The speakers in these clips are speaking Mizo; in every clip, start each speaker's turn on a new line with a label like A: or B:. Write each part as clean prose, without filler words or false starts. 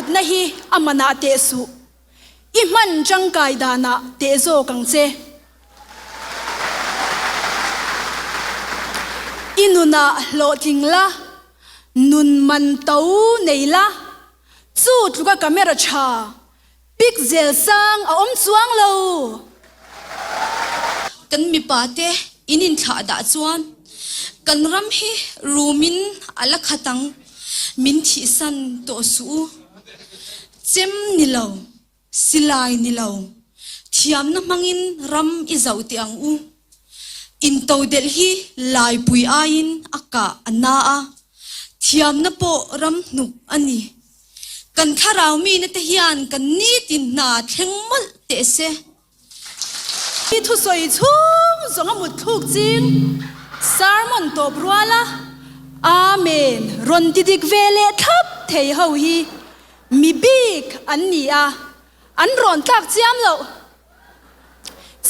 A: hlutna hi a manah teh suh. I hman tangkai danah teh zawk ang che. I nunah hlawhtling la, nun man to nei la, chu tluka camera tha pic zel sang a awm chuang lo.
B: Kan mipa te in inthlah dah chuan kan ram hi rumin a la khat ang, min thihsan tawh suh u. Chem ni lo, silai ni lo, thiamna hmangin ram i zoh teh ang u. Intodelh hi laipui aiin a kah a na a, thiamna pawh ram hnuk a ni. Kan thlarau mine te hian kan nitin hna thleng mawlh teh se.
A: I thusawi chhung zawng a mut thluk ching sermon tawp rual a, Amen rawn ti dik ve leh thlap thei ho hi mi bik an ni a, an rawn tlak chiam loh.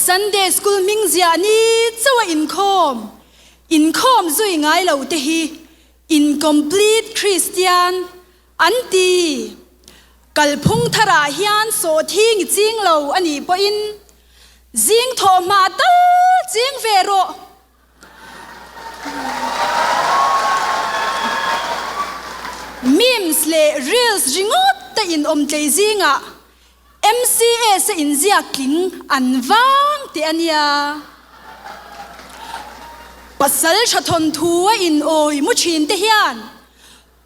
A: Sunday school hming ziah ni chauh a inkhawm, inkhawm zui ngai lo te hi incomplete Christian An ti. Kalphung tharah hian sawhthing i ching lo a nih pawhin zing thawh hma tal ching ve rawh. Memes leh reels ringawt te inawmtlei zingah MCS a inziak tling an vang teh a nia. Pasal tha thawnthu a inawi mu thin te hian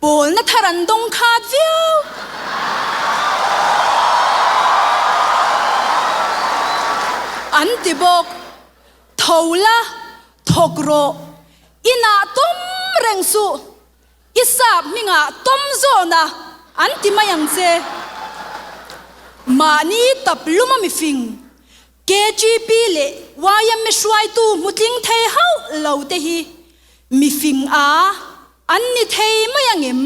A: Pawlna thar an dawng khat viau. An ti bawk. Tho la, thawk rawh. Inah tawm reng suh. I sap hmingah tawm zawna an ti mai ang che. Mahni tap lum a mifing, KGP leh yma hruaitu hmutling thei hauh lo te hi mifing a An ni thei mai angem?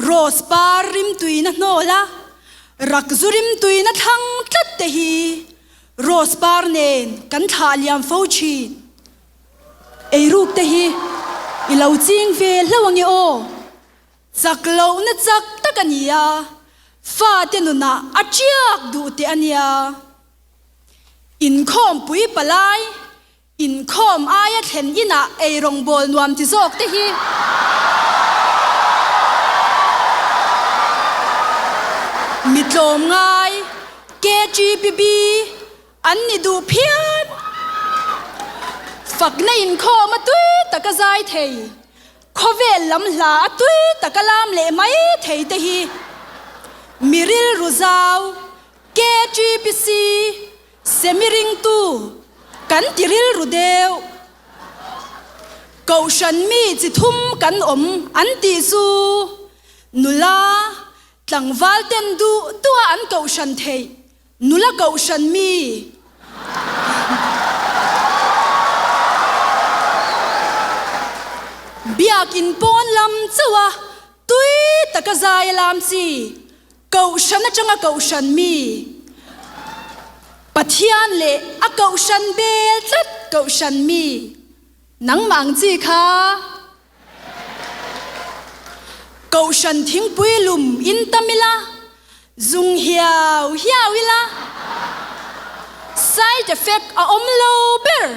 A: Rose par rimtuina hnawl a, rakzu rimtuina thlang tlat te hi Rose par nen kan thlah liam fo thin. Eiruk te hi i lo ching ve hlauh ange aw. Chak lohna chak tak a ni a, fate nunah a tiak duh teh a nia. Inkhawmpui palai Inkhawm aia thlen inah eirawngbawl nuam ti zawk te hi mi tlawm ngai KGBB an ni duh phian. Fakna inkhawm a tui taka zai thei, khawvel lam hla a tui taka lam leh mai thei te hi mi rilru zau KGBC Semi ringtu kan ti rilru deuh. Kohhran mi chi thum kan awm an tih chu nula tlangval ten duh duh a an kohhran theih nula kohhran mi. Biakin pawn lam chauh a tui taka zai a lam chi Kohhran atanga kohhran mi Pathian leh a kohhran bel tlat kohhran mi nangmah ang chi kha kohhran thingpui lum in tam ila, zung hiau hiau ila, side effect a awm lo ber.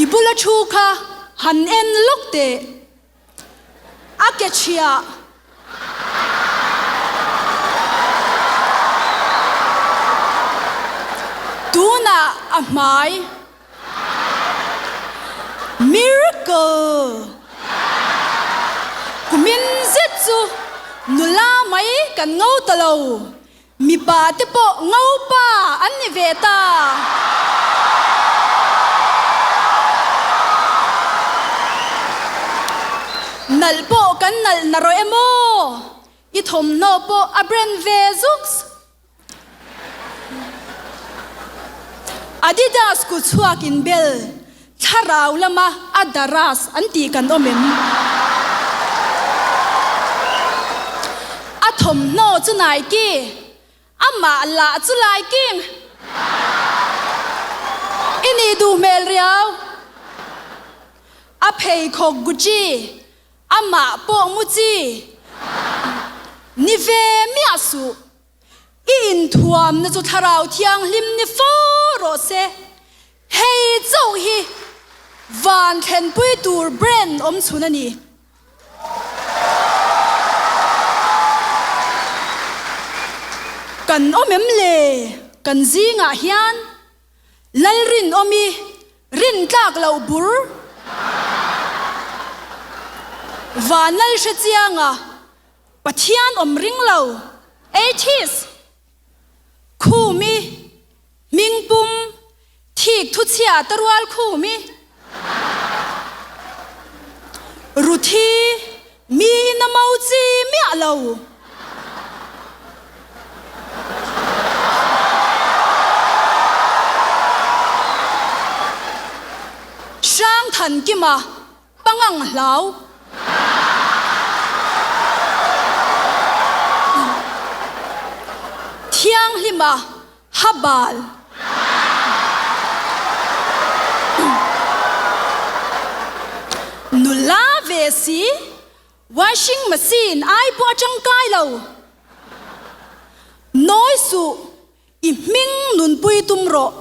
A: I bula thu kha han en lawk teh. A ke chhia. Tunah a hmai. Miracle! Kumin zet chu nula mai kan ngo ta lo. Mipa te pawh ngopa an ni ve ta. Nalh pawh kan nalh na rawh em aw? I thawmhnaw pawh a brand ve zuks. Adidas kut chhuak in bel thlarau lama a daras an tih kan awm em? A thawmhnaw chu Nike, amah lah chu Laiking. I nih duh hmel riau. A. pheikhawk Gucci, amah pawh mu chi ni ve miah suh. I inthuamna chu Thlarau Thianghlim ni fo rawh se. Hei chauh hi van thlenpui tur brand awm chhun a ni. Kan awm em le? Kan zingah hian Lalrinawmi rintlak loh bur van lal hre chianga Pathian awm ring lo, atheist, Khumi, hmingpum, thik thuchhia ta rual Khumi, Ruthi, mi in a mo chi miah lo. Hrangthankima Pangang hlau. Thianghlima habal. Nula ve si, washing machine ai pawh a tangkai lo. Nawi suh, i hming nunpui tum rawh.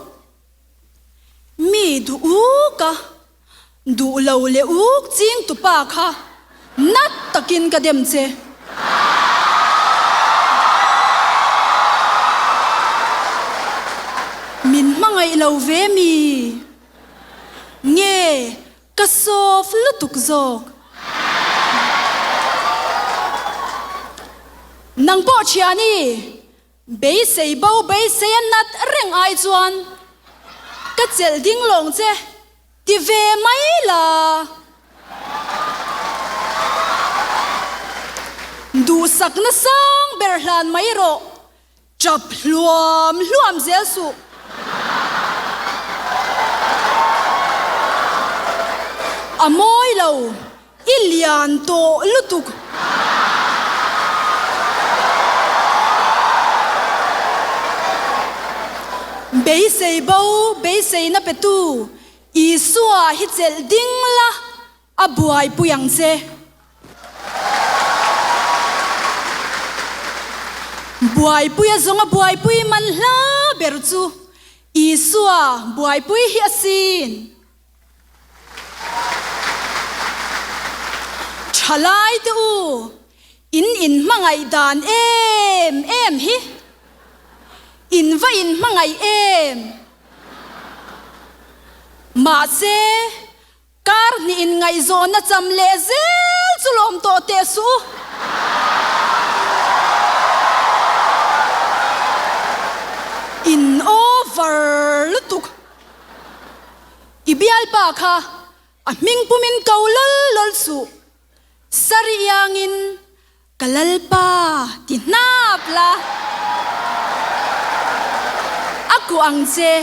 A: Mi duh uk a, duh lo leh uk ching tupa kha nat takin ka dem che. Min hmangaih lo ve mi? Nge ka soft lutuk zawk? Nang pawh thiani Beisei bo beisei a nat reng ai chuan ka chelh ding lawng che ti ve mai la. Duhsakna sang ber hlan mai rawh, tap hluam hluam zel suh. A mawi lo I lian tawh lutuk. Beisei bo, beiseina petu Isua hi chelh ding la, a buaipui ang che. Buaipui a zawnga buaipui man hla ber chu Isua buaipui hi asin. Thalai te u, in inhmangaih dan em em hi in va inhmangaih em? Mahse, kar hnih inngaihzawnna cham leh zel chu lawm tawh teh suh u. In over lutuk. I bialpa kha a hming pumin ko lawl lawl suh, sari iangin ka lalpa ti hnap la, a kuah ang che.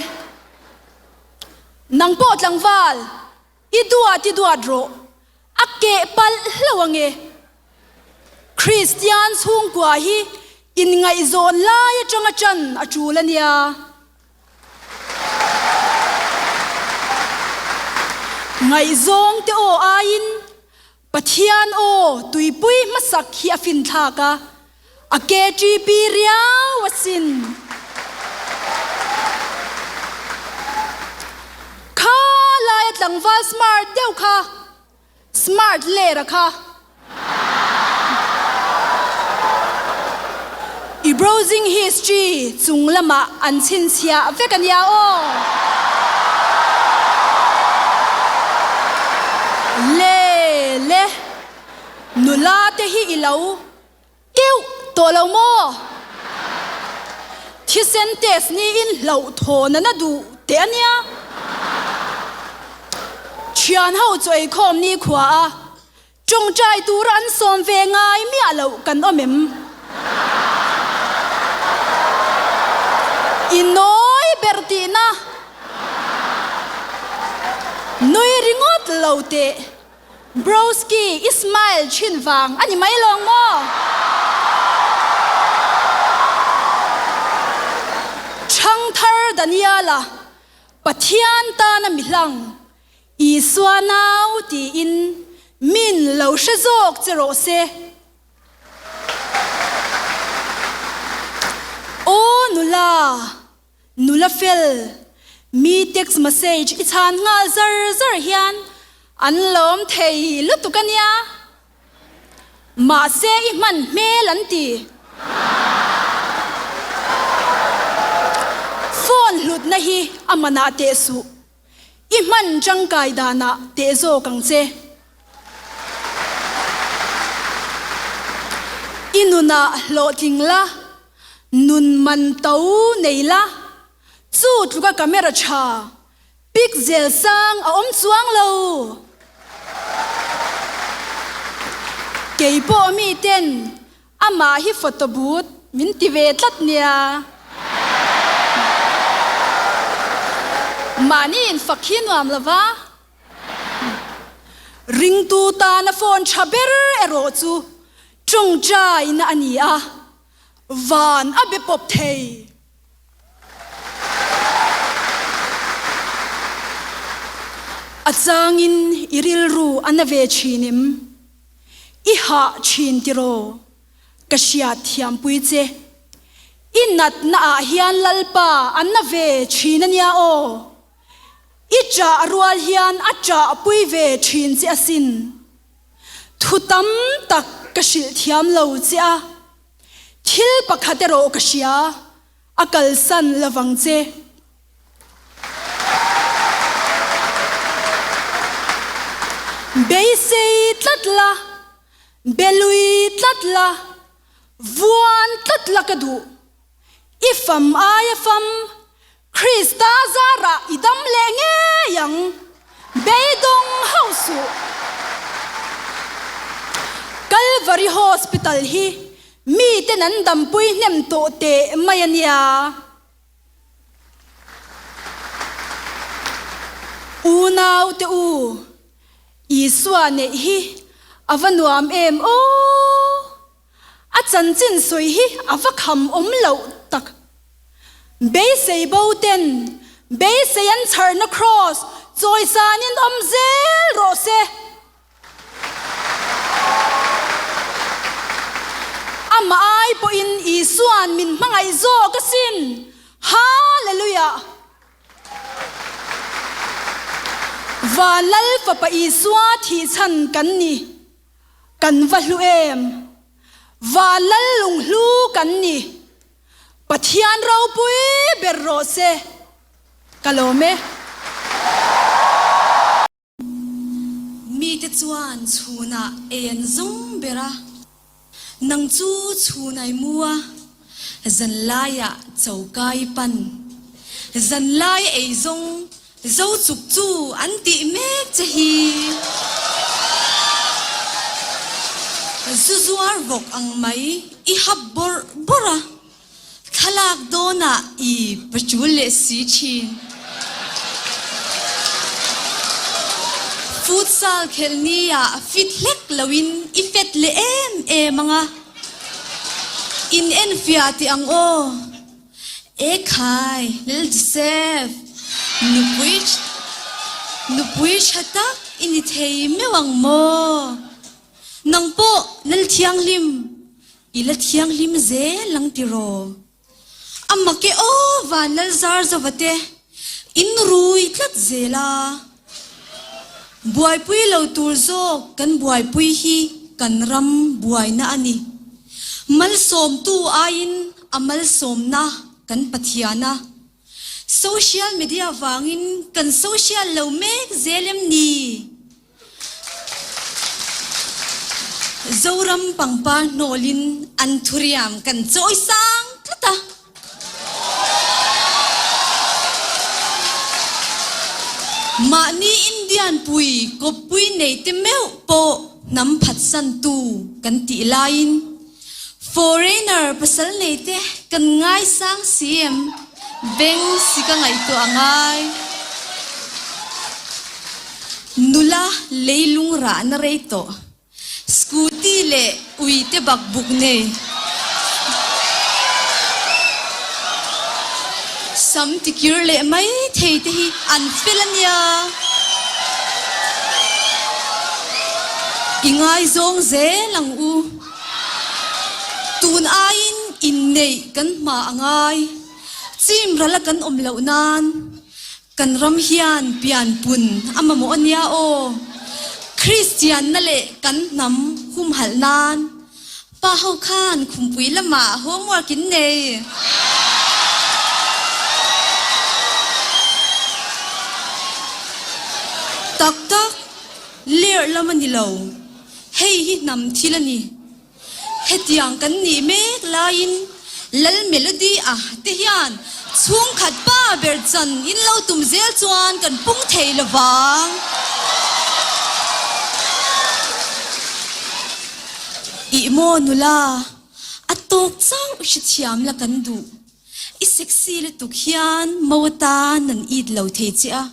A: Nang pawh tlangval, i duat i duat rawh, a keh palh hlauh ange. Kristian chhungkua hi inngaihzawn lai atanga ṭan a ṭul a nia. Ngaihzawng te aw aiin Pathian aw tuipui hmasak hi a finthlak a, a KTP riau asin. Kha laia tlangval smart deuh kha Smart ler a kha. I browsing history chung lamah an chhinchhiah vek a nia aw. Le le, nula te hi i lo keuh tawh lo maw? Thisen test niin hlauhthawn a na duh teh a nia. Thian ho chu eikhawm ni khua a tawngtai tura an sawm ve ngai miah loh kan awm em? I nawi ber tihna nui ringawt lo teh. Broski, i smile thin vang a ni mai lawng maw? Thangthar Daniela, Pathian tana mi hlang. Isua nau tiin min lo hre zawk che rawh se. Aw nula, nula fel, mi text message i chhan nghal zar zar hian an lawm thei lutuk a nia. Mahse i hman hmel an ti. Phone hlutna hi a manah teh suh. I hman tangkai danah teh zawk ang che. I nunah hlawhtling la, nun man to nei la, chu tluka camera tha Pixel sang a awm chuang lo. Kei pawh mi ten amah hi photo booth min ti ve tlat nia. Mahni in fak hi nuam lo va. Ringtu tana phone tha ber erawh chu tawngtaina a ni a, van a be pawp thei. A changin i rilru a na ve thin em? I hah thin tiraw? Ka hriat thiampui che. I natna ah hian Lalpa a na ve thin a nia aw. I ṭah rual hian a ṭahpui ve thin che asin. Thu tam tak ka hrilh thiam lo che a. Thil pakhat erawh ka hria, a kalsan lovang che. Beisei tlat la, belui tlat la, vuan tlat la ka duh. I fam aia fam, Krista zarah i dam leh ngei ang, beidawng hauh suh. Kalvari Hospital hi miten an dampui hnem tawh teh mai a nia. Unaute u, Isua neih hi a va nuam em aw! A chanchin sawi hi a va kham awm loh tak. Beisei bo ten beisei an chharna kraws chawisanin awm zel rawh se. Amah ai pawhin Isua'n min hmangaih zawk asin. Hallelujah! Van Lal Fapa Isua thihchhan kan ni. Kan va hlu em? Van lal lunghlu kan ni. Pathian ropui ber rawh se. Ka lawm e.
B: Mite chuan chhunah ei an zawng ber a, nang chu chhun ai mu a, zanlaiah choka i pan. Zanlai ei zawng Zo chuk chu an tih mek che hi. Zu zuar vawk ang mai i hap bawrh bawrh a, thlalak dawnah i pachul leh si thin. Futsal khelh ni ah fit hlek loin i fet leh em em ang a, in enfiah tih ang aw. Ekhai, Lil Joseph, nupui nupui tha tak i ni thei meuh ang maw? Nang pawh Lal Thianghlim, i la thianghlim zel ang tiraw? A mak e aw van Lal zar zova te, in rui tlat zel a. Buaipui lo tur zawk kan buaipui hi kan ram buaina a ni. Malsawmtu aiin a malsawmna kan Pathian a. Social media vangin kan social lo mek zel em ni? Zoram pangpar hnawlin an thuriam kan chawi sang tlat a. Mahni Indian pui kawppui nei te meuh pawh hnam phatsantu kan tih laiin foreigner pasal nei te kan ngaisang si em? Beng si ka ngaihtuah a ngai. Nula leilung rahna rei tawh. Scooty leh ui te bak buk nei. Sam tikir leh mai thei te hi an fel a nia. I ngaizawng zel ang u. Tun aiin inneih kan hma a ngai. Chim rala kan awm loh nan kan ram hian pianpun a mamawh a nia aw. Kristianna leh kan hnam humhalh nan pa ho khan khumpui lamah homework in nei. Tak tak, lerh lam a ni lo. Hei hi hnam thil a ni. Hetiang kan nih mek laiin Lal Melody a te hian chhungkhat pa ber chan in lo tum zel chuan kan pung thei lovang. Ih maw nula, a tawk chauh hrethiam la kan duh. I sexy lutuk hian mo atan an it lo thei che a,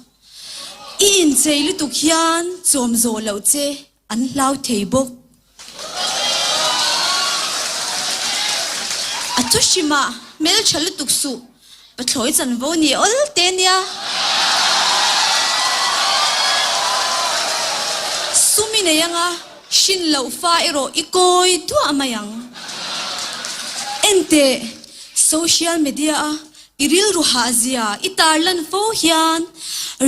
B: i inchei lutuk hian chawm zawh loh che An hlau thei bawk. A thu hrimah hmeltha lutuk suh, pathlawi chanvo ni awl te nia. Sum i nei anga hrin loh fa erawh i kawi duah mai ang. Enteh, social media a I rilru hahzia i tarlan fo hian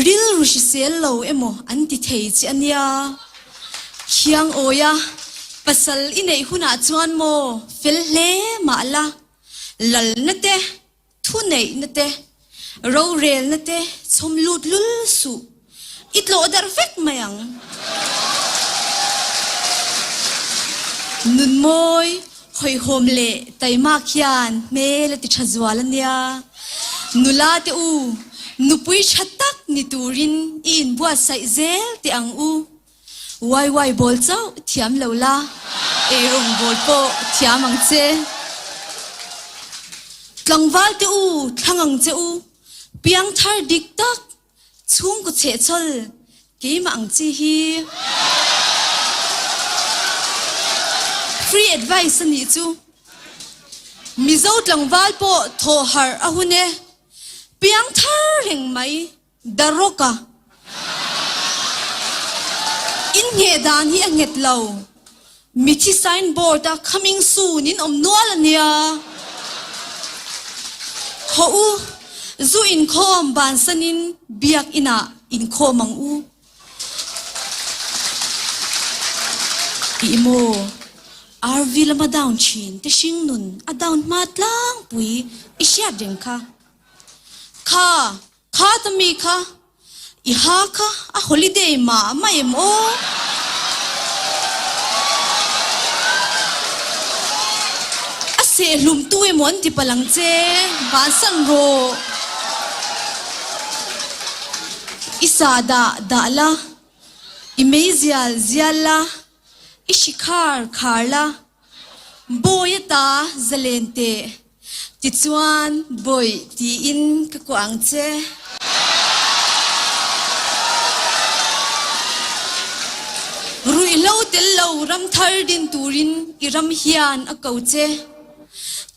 B: rilru hrisel lo emaw an ti thei che a nia. Khiang awia pasal i neih hunah chuan maw fel hle mah la, lalna te, thuneihna te, rorelna te chhawm lut lul suh. I tlawh darh vek mai ang. Nunmawi, hawihhawm leh taimak hian hmel a ti tha zual a nia. Nula te u, nupui tha tak ni turin i inbuatsaih zel teh ang u. Waiwai bawl chauh thiam lo la, eirawng bawl pawh thiam ang che. Tlangval te u, thlang ang che u, piangthar dik tak Chhungkaw chhehchhawl keimah ang chi hi free advice a nih chu. Mizo tlangval pawh thawh harh a hun e. Piang thar reng mai The Rock a inngheh dan hi a nghet lo. Mithi sign board a coming soon in awm nual a nia. Haw u, zu inkhawm bansanin biak inah inkhawm ang u. Tih maw? RV lama down thin te hring nun a down hma tlangpui i hriat reng kha. Kha Kha ta mi kha i ha kha a holiday mah mah em aw? A sehhlum tu emaw an ti palh ang che, vansan rawh. I sa dah dah la, i meizial zial la, i hri khar khar la, bawi ata zalen teh. Tichuan, Bawih tiin ka kuah ang che. Ruihhlo tel lo ram thar din turin i ram hian a ko che.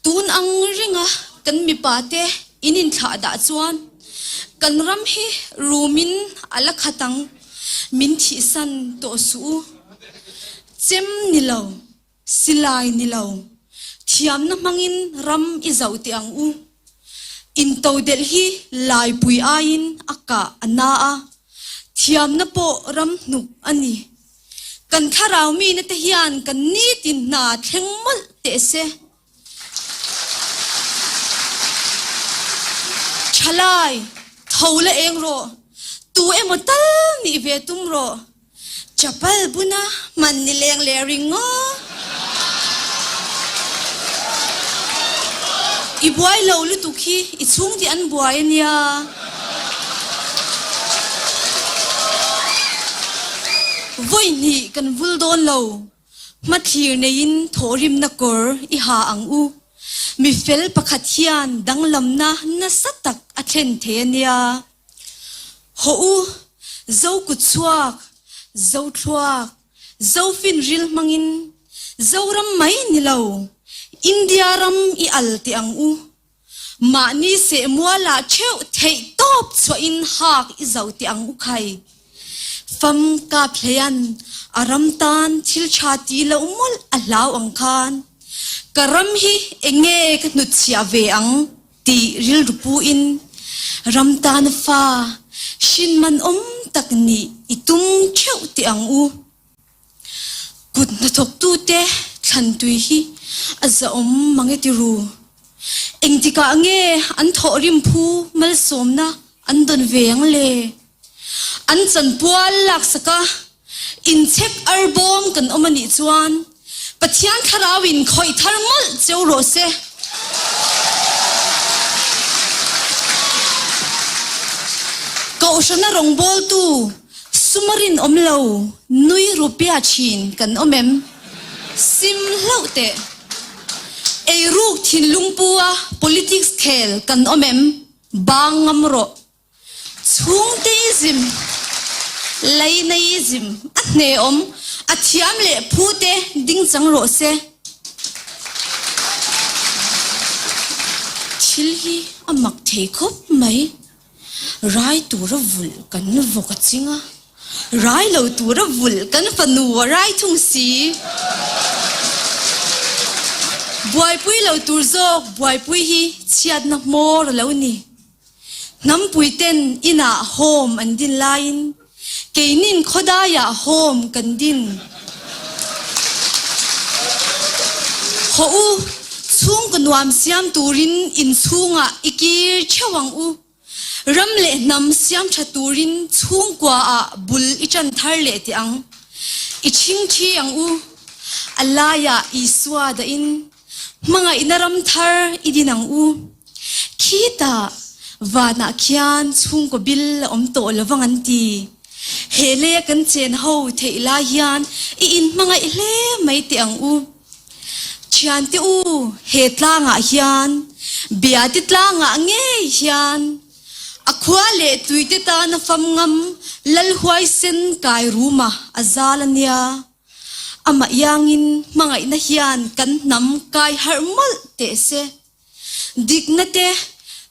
B: Tun ang ringa kan mipa te in inthlah dah chuan kan ram hi rumin a la khat ang, min thihsan tawh suh u. Chem ni lo. Silai ni lo, thiamna hmangin ram i zoh teh ang u. Intodelh hi laipui aiin a kah a na a, thiamna pawh ram hnuk a ni. Kan thlarau mine te hian kan nitin hna thleng mawlh teh se. Thalai, tho la eng rawh, tu emaw tal nih ve tum rawh. Chapal buna hman ni leng leh ring aw. I buai lo lutuk hi i chhung tih an buai a nia. Vawi hnih kan vul dawn lo. Hmathlir neiin thawhrimna kawr i ha ang u. Mi fel pakhat hian danglamna nasa tak a thlen thei a nia. Hawh u, Zo kut chhuak, Zo thluak, Zo finril hmangin Zoram mai ni lo, India ram i al teh ang u. Mahni sehmualah theuh theih tawp chhuahin hak i zo teh ang u khai. Fam kap hleian a ram tan thil tha ti loh mawlh a hlau ang khan ka ram hi enge ka hnutchhiah ve ang tih rilru pu in ram tana fa hrin man awm tak nih i tum theuh teh ang u. Kut hnathawktute thlantui hi a zahawm mang e ti ru. Engtikah nge an thawhrim phu malsawmna an dawn ve ang le? An chanpual laksaka inchhek arbawm kan awm a nih chuan Pathian thlarauin khawih thar mawlh cheu rawh se. Kohhrana rawngbawltu suma rinawm lo nui rupia thin kan awm em? Sim hlauh teh. Eiruk thinlung pu-a politics khel kan awm em? Bang ngam rawh. Chhungteism, Lainaism a hneawm, a thiam leh phu te ding chang rawh se. Thil hi a mak thei khawp mai. Rai tura vulh kan vawk a ching a, rai lo tura vulh kan fanu a rai thung si. Buaipui lo tur zawk buaipui hi chhiatna hmawr a lo ni. Hnampuiten inah home an din laiin keinin khawdaiah home kan din. Hawh u, chhungkaw nuam siam turin inchhungah i kir theuh ang u. Ram leh hnam siam tha turin chhungkuaah bul i tan thar leh teh ang. I chhingthi ang u. A laiah Isua dahin Hmangaihna ram thar i din ang u. Khitah vanah khian chhungkaw bil a awm tawh lo vang an ti. He leia kan chen ho theih lai hian i inhmangaih hle mai teh ang u. Thiante u, he tlangah hian, Biate tlangah ngei hian a khua leh tuite tana fam ngam Lal huaisen kai ruma a zal a nia. Amah iangin hmangaihna hian kan hnam kai harh mawlh teh se. Dikna te,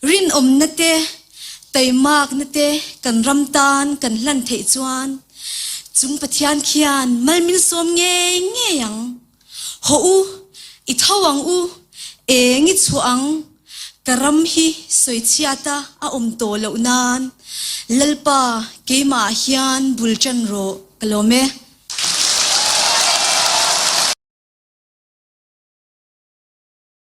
B: rinawmna te, taimakna te kan ram tan kan hlan theih chuan chung Pathian khian mal min sawm ngei ngei ang. Hawh u, i tho ang u, eng i chhuah ang, ka ram hi sawichhiata a awm tawh loh nan Lalpa keimah hian bul ṭan rawh ka lawm e.